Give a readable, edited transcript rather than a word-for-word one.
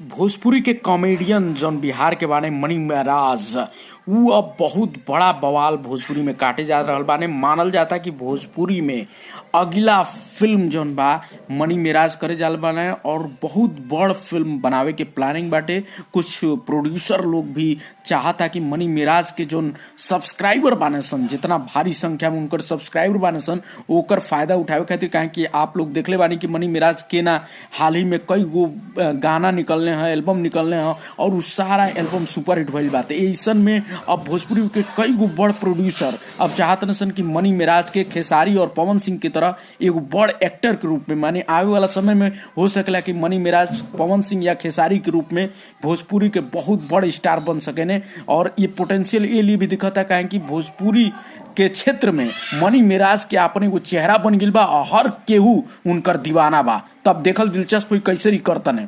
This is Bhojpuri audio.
भोजपुरी के कॉमेडियन जौन बिहार के बाने मनी महराज, उ अब बहुत बड़ा बवाल भोजपुरी में काटे जा रहल बाने। मानल जाता कि भोजपुरी में अगला फिल्म जौन बा मनी मेराज करे जाल बाने और बहुत बड़ फिल्म बनावे के प्लानिंग बाटे। कुछ प्रोड्यूसर लोग भी चाहता कि मनी मेराज के जौन सब्सक्राइबर बाने सन, जितना भारी संख्या में उनकर सब्सक्राइबर बाने सन, ओकर फायदा उठावे खातिर, काहे कि आप लोग देखले बानी कि मनी मेराज के ना हाल ही में कई गो गाना निकलने हैं, एल्बम निकलने हैं और उ सारा एल्बम सुपरहिट भइल बाटे। ऐसन में अब भोजपुरी के कई गो बड़ प्रोड्यूसर अब चाहत सन कि मनी मेराज के खेसारी और पवन सिंह की तरह एगो बड़ एक्टर के रूप में, माने आवे वाला समय में हो सकेला कि मनी मेराज पवन सिंह या खेसारी के रूप में भोजपुरी के बहुत बड़ स्टार बन सकेने। और ये पोटेंशियल ये लिए भी दिखता काहे कि भोजपुरी के क्षेत्र में मनी मेराज के अपने एगो चेहरा बन गइल बा और हर केहू उनकर दीवाना बा। तब देखल दिलचस्प हुई कैसे करतने।